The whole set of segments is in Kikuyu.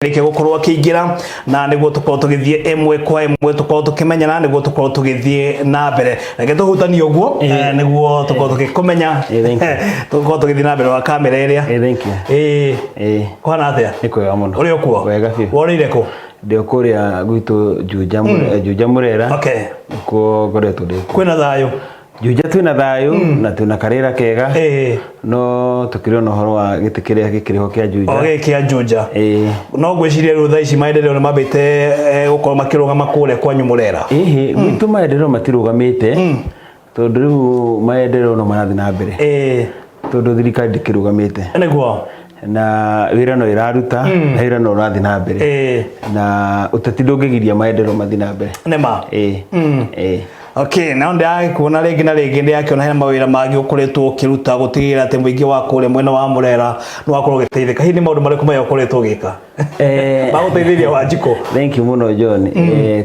Rĩkia gũkorwo akĩingĩra na nĩguo tũkorwo tũgĩthiĩ ĩmwe kwa ĩmwe, tũkorwo tũkĩmenyana nĩguo tũkorwo tũgĩthiĩ na mbere. Reke tũhutanie ũguo nĩguo tũkorwo tũgĩkũmenya. Thank you. Tũkorwo tũgĩthiĩ na mbere wa kamera ĩrĩa. Thank you. Kũhana atĩa? Nĩ kwega mũno. Ũrĩ o kuo? Wega biũ. Worĩire kũ? Ndĩ o kũrĩa gwitũ Juja, Juja Mũrera. Nĩkuo ngoretwo ndĩ kuo. Kwĩna thayũ? Juja twĩna thayũ na twĩna karĩra kega. No tũkĩrĩ ona ũhoro wa gĩtĩ kĩrĩa gĩkĩrĩ ho kĩa Juja. O gĩkĩ kĩa Juja. No ngwĩciria rĩu thaa ici maendeleo nĩ mambĩte gũkorwo makĩrũgama kũrĩa kwanyu Mũrera. Ĩhĩ, gwitũ maendeleo matirũgamĩte. Tondũ rĩu maendeleo no marathiĩ na mbere. Tondũ thirikari ndĩkĩrũgamĩte. Nĩguo. Na wĩra no ĩraruta, na wĩra no ũrathiĩ na mbere. Na ũteti ndũngĩgiria maendeleo mathiĩ na mbere. Nĩma. Okay, na ndĩragĩkuona rĩngĩ na rĩngĩ, ndĩrakĩona hena mawĩra mangĩ ũkoretwo ũkĩruta gũtigĩrĩra atĩ mũingĩ wa kũrĩa mwena wa Mũrera nĩ wakorwo ũgĩteithĩka. Hihi nĩ maũndũ marĩkũ maya ũkoretwo ũgĩka magũteithĩrĩria Wanjikũ? Thank you mũno John.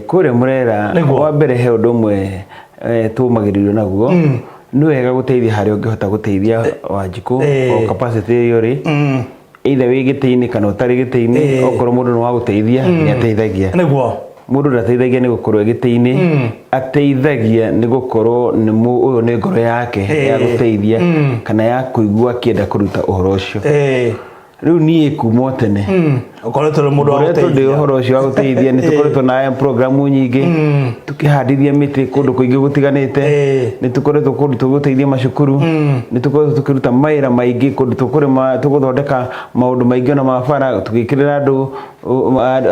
Kũrĩa Mũrera wa mbere he ũndũ ũmwe tũmagĩrĩrio naguo. Nĩ wega gũteithia harĩa ũngĩhota gũteithia Wanjikũ o capacity ĩrĩa ũrĩ. Either wĩ gĩtĩ-inĩ kana ũtarĩ gĩtĩ-inĩ, okorwo mũndũ nĩ wa gũteithia, nĩ ateithagia. Mũndũ ndateithagia nĩ gũkorwo e gĩtĩ-inĩ, ateithagia nĩ gũkorwo nĩ ũyũ nĩ ngoro yake ya gũteithia kana ya kũigua akĩenda kũruta ũhoro ũcio. Rĩu niĩ kuma o tene Ũkoretwo ũrĩ mũndũ wa ngoretwo ndĩ gũteithia. ũhoro ũcio wa gũteithia. Nĩ tũkoretwo na programu nyingĩ tũkĩhandithia mĩtĩ kũndũ kũingĩ gũtiganĩte. Nĩ tũkoretwo kũndũ tũgũteithia macukuru, nĩ tũkoretwo tũkĩruta mawĩra maingĩ kũndũ tũkũrĩma, tũgũthondeka maũndũ maingĩ ona ma bara, tũgĩkĩrĩra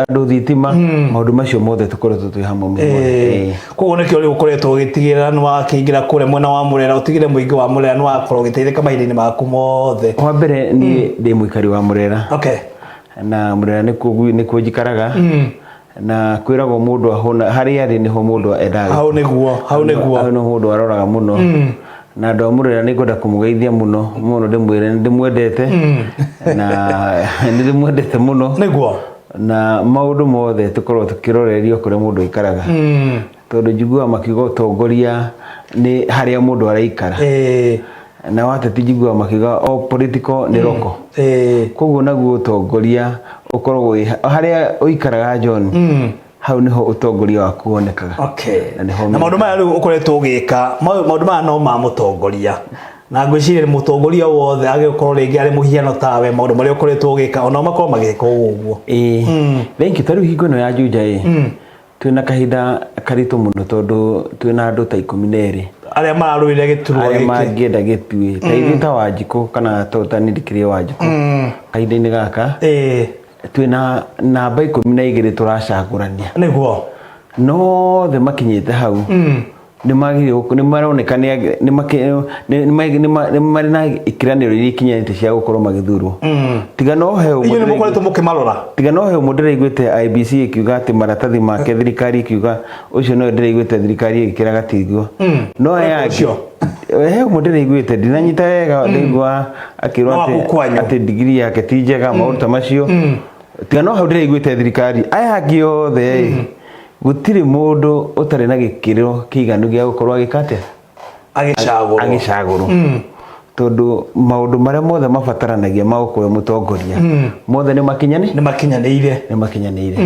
andũ thitima, maũndũ macio mothe tũkoretwo twĩ hamwe mũno. Koguo nĩkĩo rĩu ũkoretwo ũgĩtigĩrĩra nĩ wakĩingĩra kũrĩa mwena wa Mũrera, ũtigĩrĩre mũingĩ wa Mũrera nĩ wakorwo ũgĩteithĩka mahinda-inĩ maku mothe. Wa mbere niĩ ndĩ mũikari wa Mũrera. Na Mũrera nĩkuo njikaraga. Na kwĩragwo mũndũ ahũna harĩa arĩ nĩho mũndũ endaga. Hau nĩguo, hau nĩguo. Hau nĩho mũndũ aroraga mũno. Na andũ a Mũrera nĩ ngwenda kũmũgeithia mũno mũno, ndĩmwĩre nĩ ndĩmwendete. Na nĩ ndĩmwendete mũno. Nĩguo. Na maũndũ mothe tũkoragwo tũkĩrorerio kũrĩa mũndũ aikaraga. Tondũ njiguaga makiuga ũtongoria nĩ harĩa mũndũ araikara. Na wateti njiguaga makiuga o political nĩ local. Koguo naguo ũtongoria ũkoragwo wĩ harĩa ũikaraga John. Hau nĩho ũtongoria waku wonekaga. Na nĩho Na maũndũ maya rĩu ũkoretwo ũgĩka, maũndũ maya no ma mũtongoria. Na ngwĩciria mũtongoria wothe agĩkorwo rĩngĩ arĩ mũhiano tawe, maũndũ marĩa ũkoretwo ũgĩka onao makorwo magĩka ũguo. Thank you. Ta rĩu hingo ĩno ya Juja ĩ, twĩna kahinda karitũ mũno tondũ twĩna andũ ta 12 arĩa mararũĩrĩra gĩturwa arĩa gĩkĩ. Mangĩenda gĩtuĩ ta ithuĩ ta Wanjikũ kana ta niĩ ndĩkĩrĩ Wanjikũ kahinda-inĩ gaka, twĩna namba 12 tũracagũrania. No othe makinyĩte hau nĩ magĩrĩirwo nĩ maroneka nĩ marĩ na ikiranĩro iria ikinyanĩte cia gũkorwo magĩthurwo. Tiga no he ũmwe Inyuĩ nĩ mũkoretwo mũkĩmarora? Tiga no he ũmwe ndĩraiguĩte IEBC ĩkiuga atĩ maratathi make thirikari ĩkiuga ũcio no ndĩraiguĩte thirikari ĩgĩkĩra gatiguo. No aya angĩ Ũcio? He ũmwe ndĩraiguĩte ndinanyita wega, ndaigua akĩrwo No waku kwanyu. atĩ ndigiri yake ti njega, maũndũ ta macio. Tiga no hau ndĩraiguĩte thirikari, aya angĩ othe ĩ, gũtirĩ mũndũ ũtarĩ na gĩkĩro kĩiganu gĩa gũkorwo agĩka atĩa? Agĩcagũrwo. Agĩcagũrwo. Tondũ maũndũ marĩa mothe mabataranagia ma gũkorwo mũtongoria mothe nĩ makinyani Nĩ makinyanĩire. Nĩ makinyanĩire.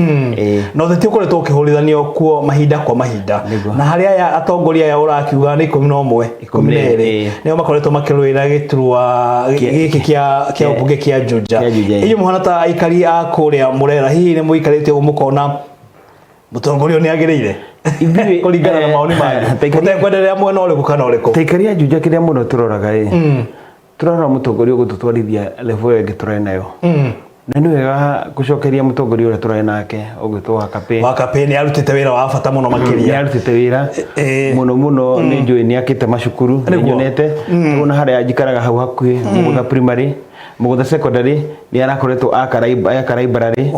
Na ũteti ũkoretwo ũkĩhũrithanio kuo mahinda kwa mahinda. Na harĩa aya atongoria aya ũrakiuga nĩ 11, 12, nĩo makoretwo makĩrũĩra gĩturwa gĩkĩ kĩa ũmbunge kĩa Juja. Kĩa Juja, Inyuĩ mũhana ta aikari a kũrĩa Mũrera, hihi nĩ mũikarĩte ũguo mũkona mũtongoria ũyũ nĩ agĩrĩire kũringana na mawoni manyu, ũtekwenderea mwena ũrĩkũ kana ũrĩkũ? Ta aikari a Juja, kĩrĩa mũno tũroraga ĩ, tũrarora mũtongoria ũgũtũtwarithia level ĩyo ĩngĩ tũrarĩ nayo. Na nĩ wega gũcokeria mũtongoria ũrĩa tũrarĩ nake ũgwĩtwo Wakapĩ. Wakapĩ nĩ arutĩte wĩra wa bata mũno Nĩ makĩria. Arutĩte wĩra mũno mũno. Nĩ njũĩ nĩ akĩte macukuru, nĩ nyonete ona harĩa njikaraga hau hakuhĩ, Mũgũtha Primary, Mũgũtha Secondary, nĩ arakoretwo aka library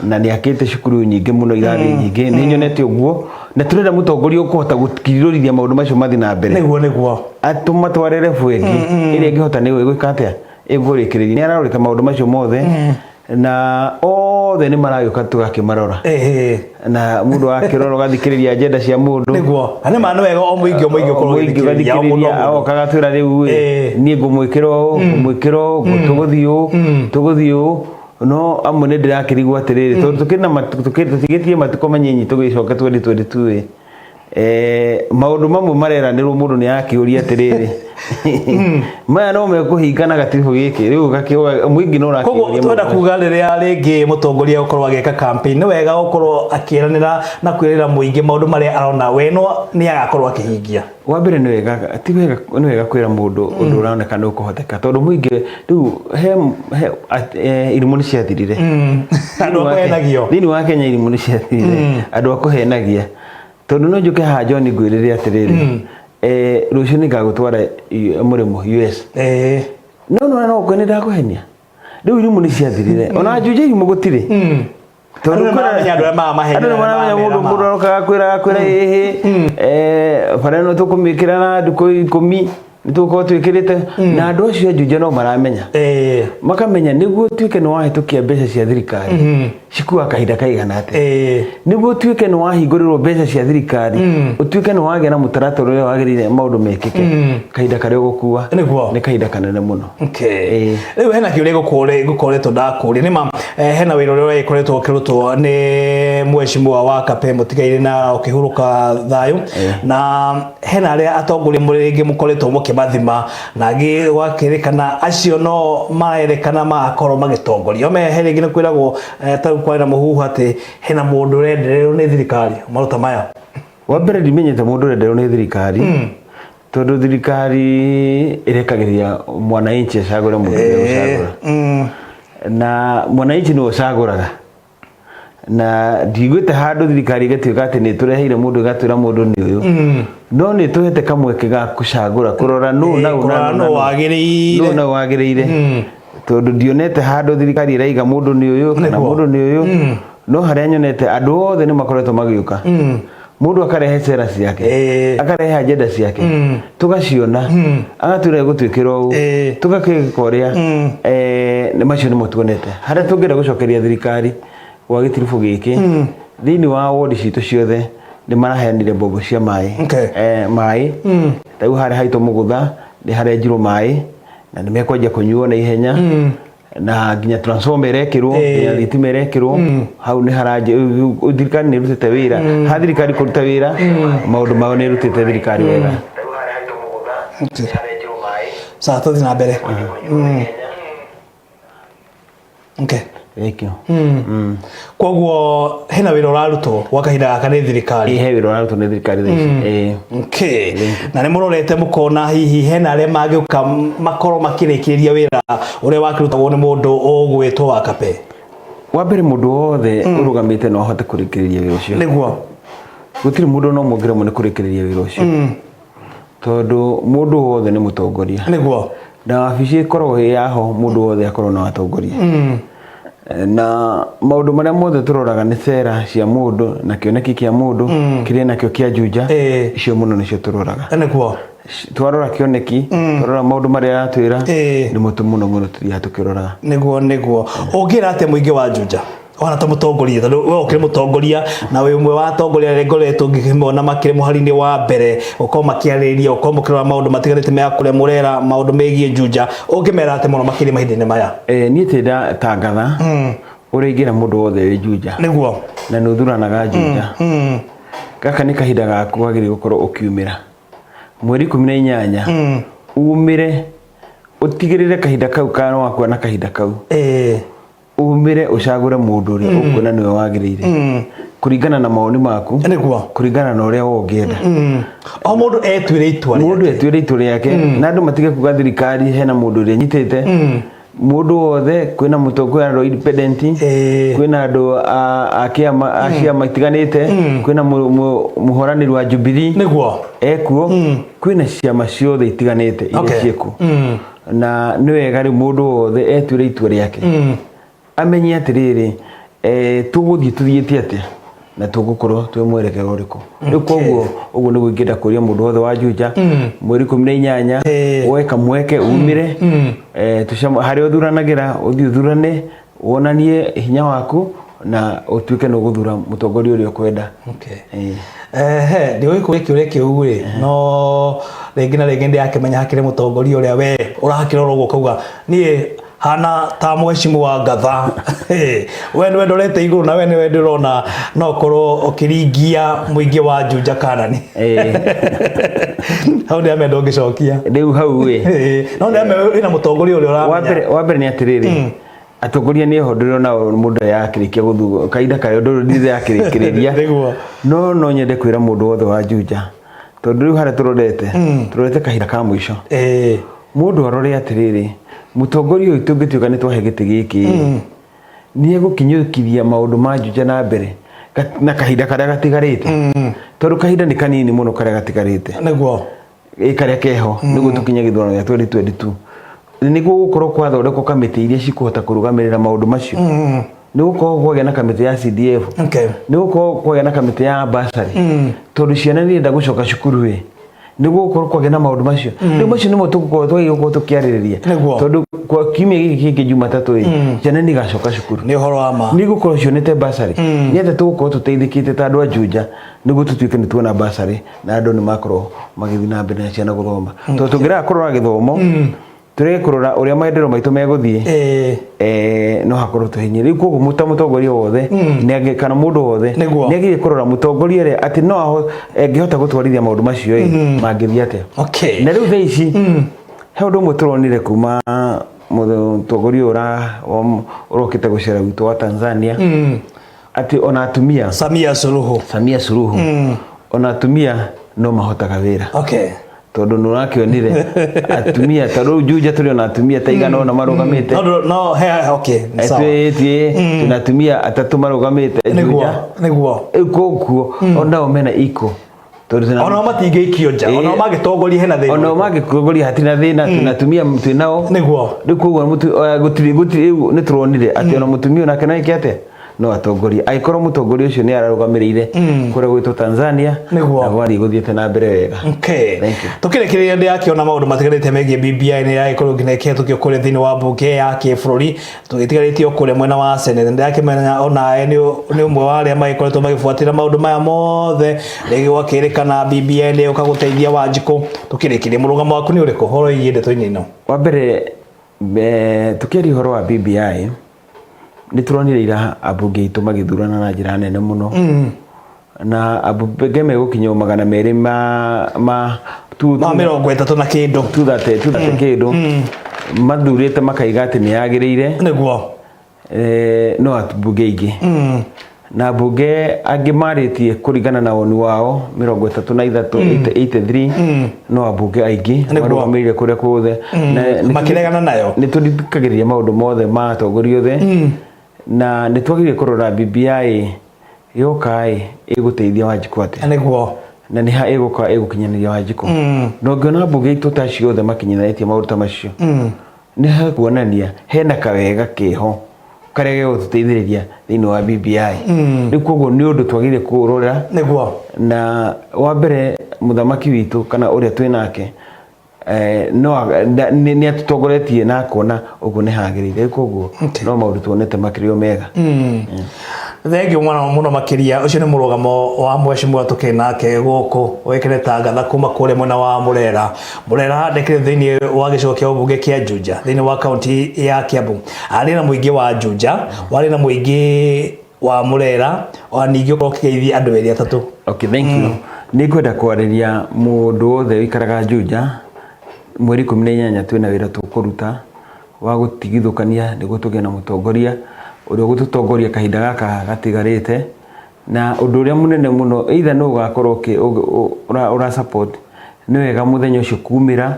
na nĩ akĩte cukuru nyingĩ mũno, irathi nyingĩ nĩ nyonete ũguo. Na tũrenda mũtongoria ũkũhota gũkirirũrithia maũndũ macio mathiĩ na mbere, Nĩguo. Atũmatware level ĩngĩ ĩrĩa ĩngĩhota nĩ gwĩka atĩa, ĩgũrĩkĩrĩria. Nĩ ararorete maũndũ macio mothe na othe nĩ maragĩũka tũgakĩmarora na mũndũ akĩrora ũgathikĩrĩria agenda cia mũndũ. Nĩguo, na nĩ ma nĩ wega o mũingĩ o mũingĩ ũkorwo mũingĩ ũgĩthikĩrĩria o mũndũ o ũgathikĩrĩria mũndũ. Oka agatwĩra rĩu ĩ, niĩ ngũmwĩkĩra ũũ, ngũmwĩkĩra ũũ, tũgũthiĩ ũũ, tũgũthiĩ ũũ. No amwe nĩ ndĩrakĩrigwo atĩrĩrĩ, tondũ tũkĩrĩ na tũtigĩtie matukũ manyinyi tũgĩcoke 2022 ĩ, maũndũ mamwe mareranĩrwo mũndũ nĩ akĩũria atĩrĩrĩ, maya no mekũhinga na gatiribũ gĩkĩ rĩu mũingĩ no Koguo ũrakĩũria twenda maũndũ. Kuga rĩrĩa rĩngĩ mũtongoria gũkorwo agĩka campaign, nĩ wega gũkorwo akĩranĩra na kwĩrĩra mũingĩ maũndũ marĩa arona we no nĩ agakorwo akĩhingia. Wa mbere nĩ wega, ti wega, nĩ wega kwĩra mũndũ ũndũ ũroneka nĩ ũkũhoteka, tondũ mũingĩ rĩu he irimũ nĩ ciathirire. Andũ a kũhenagio. Thĩinĩ wa Kenya irimũ nĩ ciathirire, andũ a kũhenagia, tondũ no njũke haha John ngwĩrĩre atĩrĩrĩ, rũciũ nĩ ngagũtwara mũrĩmo US. No no no nĩ ndakũhenia. Rĩu irimũ nĩ ciathirire, ona Juja irimũ gũtirĩ. Andũ nĩ maramenya andũ arĩa maramahenia, Andũ nĩ maramenya maramera mũndũ ma. Mũndũ aroka agakwĩra ĩhĩ, bara ĩno tũkũmĩkĩra na ndukũ 10 nĩ tũgũkorwo twĩkĩrĩte, na andũ acio a Juja no maramenya, makamenya nĩguo ũtuĩke nĩ wahĩtũkia mbeca cia thirikari cikuaga kahinda kaigana atĩa, nĩguo ũtuĩke nĩ wahingũrĩrwo mbeca cia thirikari, ũtuĩke nĩ wagĩa na mũtaratara ũrĩa wagĩrĩire maũndũ mekĩke, kahinda karĩa ũgũkua nĩ kahinda kanene mũno. Rĩu hena kĩũria ngũkoretwo ndakũria. Nĩ ma hena wĩra ũrĩa ũragĩkoretwo ũkĩrutwo nĩ mheshimiwa wa Kape mũtigairĩ na ũkĩhurũka thayũ, na hena arĩa atongoria mũrĩ rĩngĩ mũkoretwo mũkĩmathima na angĩ gwakĩrĩkana acio no marerekana magakorwo magĩtongoria ome. He rĩngĩ nĩ kwĩragwo, ta rĩu kwarĩ na mũhuhu atĩ hena mũndũ ũrendererwo nĩ thirikari maruta maya. Wa mbere, ndimenyete mũndũ ũrenderwo nĩ thirikari, tondũ thirikari ĩrekagĩria mwananchi acagũre mũndũ ũrĩa ũcagũra, na mwananchi nĩwe ũcagũraga, na ndiguĩte handũ thirikari ĩgatuĩka atĩ nĩ ĩtũreheire mũndũ ĩgatwĩra mũndũ nĩ ũyũ, no nĩ ĩtũhete kamweke ga kũcagũra, kũrora nũ na Kũrora nũ wagĩrĩire. Nũ na wagĩrĩire, tondũ ndionete handũ thirikari ĩraiga mũndũ nĩ ũyũ kana mũndũ nĩ ũyũ, no harĩa nyonete andũ othe nĩ makoretwo magĩũka, mũndũ akarehe cera ciake, akarehe agenda ciake, tugaciona, agatwĩra gũtuĩkĩra ũũ, tũgakĩka ũrĩa. Nĩ macio nĩmo tuonete harĩa tũngĩenda gũcokeria thirikari gwa gĩtiribũ gĩkĩ. Thĩinĩ wa wodi citũ ciothe nĩ maraheanire mbombo cia maĩ. Maĩ ta rĩu harĩa haitũ Mũgũtha nĩ harenjirwo maĩ na nĩ mekwanjia kũnyuo na ihenya, na nginya transformer ĩrekĩrwo, nginya thitima ĩrekĩrwo hau. Nĩ haranjia, thirikari nĩ ĩrutĩte wĩra ha thirikari kũruta wĩra, maũndũ mao nĩ ĩrutĩte thirikari wega. Sawa, tũthiĩ na mbere. Okay. Thank you. Koguo hena wĩra ũrarutwo gwa kahinda gaka nĩ thirikari? He wĩra ũrarutwo nĩ thirikari thaa ici. Okay. Na nĩ mũrorete mũkona hihi hena arĩa mangĩũka makorwo makĩrĩkĩrĩria wĩra ũrĩa wakĩrutagwo nĩ mũndũ ũgwĩtwo wa Kape? Wa mbere, mũndũ wothe ũrũgamĩte no ahote kũrĩkĩrĩria wĩra ũcio. Gũtirĩ mũndũ no mũngĩremwo nĩ kũrĩkĩrĩria wĩra ũcio, tondũ mũndũ wothe nĩ mũtongoria, na wabici ĩkoragwo ĩ yaho mũndũ wothe akorwo no atongorie, na maũndũ marĩa mothe tũroraga nĩ cera cia mũndũ na kĩoneki kĩa mũndũ kĩrĩa nakĩo kĩa Juja. Icio mũno nĩcio tũroraga. Twarora kĩoneki, twarora maũndũ marĩa aratwĩra, nĩmo mũno mũno tũthiaga tũkĩroraga. Nĩguo ũngĩra atĩa mũingĩ wa Juja ona ta mũtongoria, tondũ we ũkĩrĩ mũtongoria na wĩ ũmwe wa atongoria arĩa ngoretwo ngĩmona makĩrĩ mũhari-inĩ wa mbere gũkorwo makĩarĩrĩria, gũkorwo mũkĩrora maũndũ matiganĩte me kũrĩa mũrera maũndũ megiĩ Juja, ũngĩmera atĩa mũno makĩria mahinda-inĩ maya? Niĩ tĩ ndatangatha ũrĩa ingĩra mũndũ wothe wĩ Juja na nĩ ũthuranaga Juja, gaka nĩ kahinda gaku wagĩrĩire gũkorwo ũkiumĩra mweri 18, umĩre ũtigĩrĩre kahinda kau kana wakua na kahinda kau, umĩre ũcagũre mũndũ ũrĩa ũkuona nĩwe wagĩrĩire kũringana na mawoni maku, kũringana na ũrĩa we ũngĩenda. O mũndũ etuĩre itua Mũndũ etuĩre itua rĩake, na andũ matige kuga thirikari hena mũndũ ũrĩa nyitĩte. Mũndũ wothe, kwĩna mũtongoria, kwĩna andũ independent, kwĩna andũ a kĩama, a ciama itiganĩte, kwĩna mũhũranĩri wa Jubilee ekuo, kwĩna ciama ciothe itiganĩte iria ciĩkuo, na nĩ wega rĩu mũndũ wothe etuĩre itua rĩake, amenye atĩrĩrĩ, tũgũthiĩ tũthiĩte atĩa na tũgũkorwo twĩ mwerekero ũrĩkũ rĩu. Koguo ũguo nĩguo ingĩenda kũria mũndũ wothe wa Juja, mweri 18, woe kamweke umĩre, harĩa ũthuranagĩra, ũthiĩ ũthurane, wonanie hinya waku na ũtuĩke nĩ ũgũthura mũtongoria ũrĩa ũkwenda. Ehe, ndigũgĩkũria kĩũria kĩu rĩ, no rĩngĩ na rĩngĩ ndĩrakĩmenya hakĩrĩ mũtongoria ũrĩa we ũrakĩrora ũguo ũkauga niĩ Hana ta mheshimu wa ngatha. We nĩwe ndorete igũrũ na we nĩwe ndĩrona no ũkorwo ũkĩringia mũingĩ wa Juja Kanani. Hau nĩ amenda ũngĩcokia. Rĩu hau ĩ. No nĩ ame wĩna mũtongoria ũrĩa ũramenya. Wa mbere nĩ atĩrĩrĩ, atongoria nĩ ho ndĩrona mũndũ yakĩrĩkia gũthurwo kahinda karĩa ndũrĩ yakĩrĩkĩrĩria. No no nyende kwĩra mũndũ wothe wa Juja, tondũ rĩu harĩa tũrorete tũrorete kahinda ka mũico. Mũndũ arore atĩrĩrĩ, mũtongoria ũyũ tũngĩtuĩka nĩ twahe gĩtĩ gĩkĩ, nĩ egũkinyũkithia maũndũ ma Juja na mbere na kahinda karĩa gatigarĩte, tondũ kahinda nĩ kanini mũno karĩa gatigarĩte. Nĩguo. Karĩa keho nĩguo tũkinye gĩthurano gĩa 2022, nĩguo gũkorwo kwathondekwo kamĩtĩ iria cikũhota kũrũgamĩrĩra maũndũ macio, nĩ gũkorwo kwagĩa na kamĩtĩ ya CDF, nĩ gũkorwo kwagĩa na kamĩtĩ ya bursary, tondũ ciana nĩ irenda gũcoka cukuru ĩ, nĩguo gũkorwo kwagĩa na maũndũ macio. Rĩu macio nĩmo tũgũkorwo twagĩrĩirwo gũkorwo tũkĩarĩrĩria, tondũ kwa kiumia gĩkĩ kĩngĩ Jumatatũ ĩ, ciana nĩ igacoka cukuru. Nĩ ũhoro wa ma. Nĩ igũkorwo cionete bursary. Nĩ atĩa tũgũkorwo tũteithĩkĩte ta andũ a Juja nĩguo tũtuĩke nĩ tuona bursary na andũ nĩ makorwo magĩthiĩ na mbere na ciana gũthoma, tondũ tũngĩrega kũrora gĩthomo, tũrege kũrora ũrĩa maendereo maitũ megũthiĩ, no hakorwo tũhinyĩ. Rĩu koguo ta mũtongoria wothe kana mũndũ wothe nĩ agĩrĩire kũrora mũtongoria ũrĩa atĩ no angĩhota gũtwarithia maũndũ macio ĩ, mangĩthiĩ atĩa. Na rĩu thaa ici he ũndũ ũmwe tũronire kuma mũtongoria ũyũ ũrokĩte gũcera gwitũ wa Tanzania, atĩ ona atumia, Samia Suluhu. Samia Suluhu, ona atumia no mahotaga wĩra. Tondũ nĩ ũrakĩonire atumia ta rĩu Juja tũrĩ ona atumia ta igana ũna marũgamĩte. No no he okay, nĩ sawa. Twĩ twĩna atumia atatũ marũgamĩte Juja. Nĩguo. Rĩu koguo onao mena iko, tondũ onao matingĩikio nja, onao mangĩtongoria hena thĩna. Onao mangĩtongoria hatirĩ na thĩna, twĩna atumia twĩ nao. Nĩguo. Rĩu koguo gũtirĩ rĩu nĩ tũronire atĩ ona mũtumia onake no eke atĩa, no atongorie, angĩkorwo mũtongoria ũcio nĩ ararũgamĩrĩire kũrĩa gwĩtwo Tanzania na gwathiĩ gũthiĩte na mbere wega. Okay. Tũkĩrĩkĩrĩria, ndĩrakĩona maũndũ matiganĩte megiĩ BBI nĩ yagĩkorwo nginya ĩkĩhetũkio kũrĩa thĩinĩ wa mbunge ya kĩbũrũri, tũgĩtigarĩtio kũrĩa mwena wa Senate. Ndĩrakĩmenya onawe nĩ ũmwe wa arĩa magĩkoretwo magĩbuatĩrĩra maũndũ maya mothe, rĩngĩ gwakĩrĩkana BBI nĩ ĩgũka gũteithia Wanjikũ. Tũkĩrĩkĩrie, mũrũgamo waku nĩ ũrĩkũ ũhoro wĩgiĩ ndeto-inĩ ĩno? Wa mbere, tũkĩaria ũhoro wa BBI, nĩ tũronire ira ambunge aitũ magĩthurana na njĩra nene mũno, na ambunge megũkinya 200 ma ma 30 na kĩndũ. 230 kĩndũ mathurĩte makaiga atĩ nĩ yagĩrĩire. Nĩguo. No ambunge aingĩ na ambunge angĩ marĩtie kũringana na woni wao 33, 83, no ambunge aingĩ marũgamĩrĩire kũrĩa kuothe. Makĩregana nayo. Nĩ tũthikagĩrĩria maũndũ mothe ma atongoria othe, na nĩ twagĩrĩire kũrora BBI yoka ĩ ĩgũteithia Wanjikũ atĩa. Nĩguo. Na nĩ ha ĩgũka ĩgũkinyanĩria Wanjikũ. Na ũngĩona ambunge aitũ ta acio othe makinyanĩrĩtie maũndũ ta macio, nĩ hakuonania hena kawega keho karĩa gegũtũteithĩrĩria thĩinĩ wa BBI. Rĩu koguo nĩ ũndũ twagĩrĩire kũrora. Nĩguo. Na wa mbere, mũthamaki witũ kana ũrĩa twĩ nake no nĩ atũtongoretie na akona ũguo nĩ hagĩrĩire. Koguo no maũndũ tuonete makĩrĩ o mega. Thengiũ mwana mũno makĩria. Ũcio nĩ mũrũgamo wa mheshimiwa tũkĩrĩ nake gũkũ wĩkĩre tangatha kuma kũrĩa mwena wa Mũrera. Mũrera ndekĩrĩ thĩinĩ wa gĩcigo kĩa ũmbunge kĩa Juja thĩinĩ wa kaunti ya Kiambu. Arĩ na mũingĩ wa Juja, warĩ na mũingĩ wa Mũrera, ona ningĩ ũkorwo ũkĩgeithia andũ erĩ atatũ. Okay, thank you. Nĩ ngwenda kwarĩria mũndũ wothe ũikaraga Juja, mweri 18 twĩna wĩra tũkũruta wa gũtigithũkania nĩguo tũgĩe na mũtongoria ũrĩa ũgũtũtongoria kahinda gaka gatigarĩte. Na ũndũ ũrĩa mũnene mũno, either nũ ũgakorwo ũra support, nĩ wega mũthenya ũcio kumĩra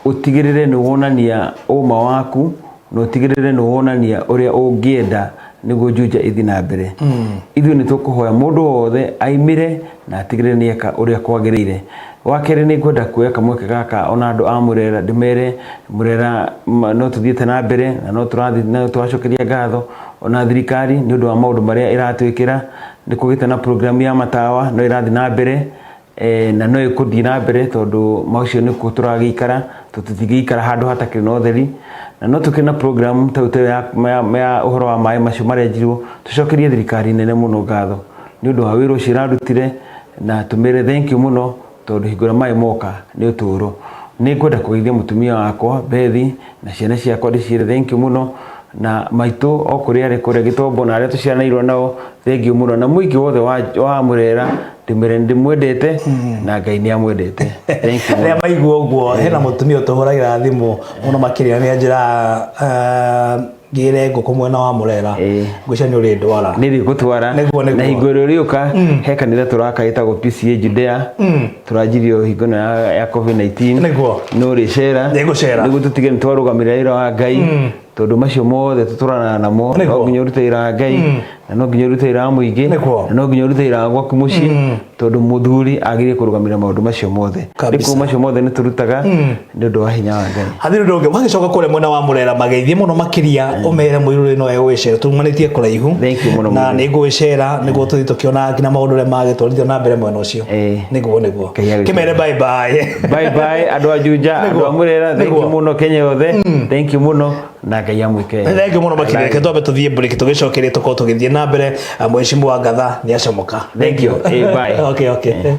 ũtigĩrĩre nĩ wonania ũma waku, na ũtigĩrĩre nĩ wonania ũrĩa ũngĩenda nĩguo Juja ĩthiĩ na mbere. Ithuĩ nĩ tũkũhoya mũndũ wothe aimĩre na atigĩrĩre nĩ eka ũrĩa kwagĩrĩire. Wa kerĩ, nĩ ngwenda kuoya kamweke gaka ona andũ a Mũrera ndĩmere Mũrera no tũthiĩte na mbere na no tũrathiĩ no tũracokeria ngatho ona thirikari nĩ ũndũ wa maũndũ marĩa ĩratwĩkĩra. Nĩ kũgĩte na program ya matawa, no ĩrathiĩ na mbere, na no ĩkũthiĩ na mbere tondũ macio nĩkuo tũragĩikara, tũtingĩikara handũ hatakĩrĩ na ũtheri. Na no tũkĩrĩ na program ta ĩyo ya ũhoro wa maĩ macio marenjirwo. Tũcokerie thirikari nene mũno ngatho nĩ ũndũ wa wĩra ũcio ĩrarutire, na tũmĩre thank you mũno, tondũ hingo ĩrĩa maĩ moka nĩ ũtũro. Nĩ ngwenda kũgeithia mũtumia wakwa Bethi na ciana ciakwa, ndĩciĩre thank you mũno, na maitũ o kũrĩa arĩ kũrĩa Gĩtombo na arĩa tũciaranĩirwo nao, thank you mũno, na mũingĩ wothe wa Murera ndĩmwĩre ndĩmwendete na Ngai nĩ amwendete. Thank you mũno. Rĩrĩa maigua ũguo, hena mũtumia ũtũhũragĩra thimũ mũno makĩria, nĩ anjĩraga ngĩre ngũkũ mwena wa Murera, ngwĩciria nĩ ũrĩndwara. Nĩ rĩgũtwara. Nĩguo, nĩguo. Na hingo ĩrĩa ũrĩũka, he kanitha tũraka ĩtagwo PCA Judea, tũranjirio hingo ĩno ya COVID-19. Nĩ ũrĩcera. Nĩngũcera. Nĩguo tũtige nĩ twarũgamĩrĩra wĩra wa Ngai, tondũ macio mothe tũtũranaga namo. No nginya ũrute wĩra wa Ngai, na no nginya ũrute wĩra wa mũingĩ, na no nginya ũrute wĩra wa gwaku mũciĩ, tondũ mũthuri agĩrĩire kũrũgamĩrĩra maũndũ macio mothe. Rĩu macio mothe nĩ tũrutaga nĩ ũndũ wa hinya wa Ngai. Hathiri ũndũ ũngĩ, wagĩcoka kũrĩa mwena wa Murera, mageithie mũno makĩria, ũmere mũirũrĩ no egũgĩcera, tumanĩtie kũraihu. Thank you mũno. Na nĩ ngũgĩcera nĩguo tũthiĩ tũkĩonaga nginya maũndũ ũrĩa magĩtwarithio na mbere mwena ũcio. Nĩguo, nĩguo. Ngai agĩtũme. Kĩmere bye bye. Bye bye andũ a Juja, andũ a Murera, thank you mũno, Kenya yothe, thank you mũno, na Ngai amwĩke wega. Thank you mũno makĩria. Reke twambe tũthiĩ break, tũgĩcokerie tũkorwo tũgĩthiĩ na mbere. Mheshimiwa Ngatha nĩ acomoka. Thank you. Bye. Okay.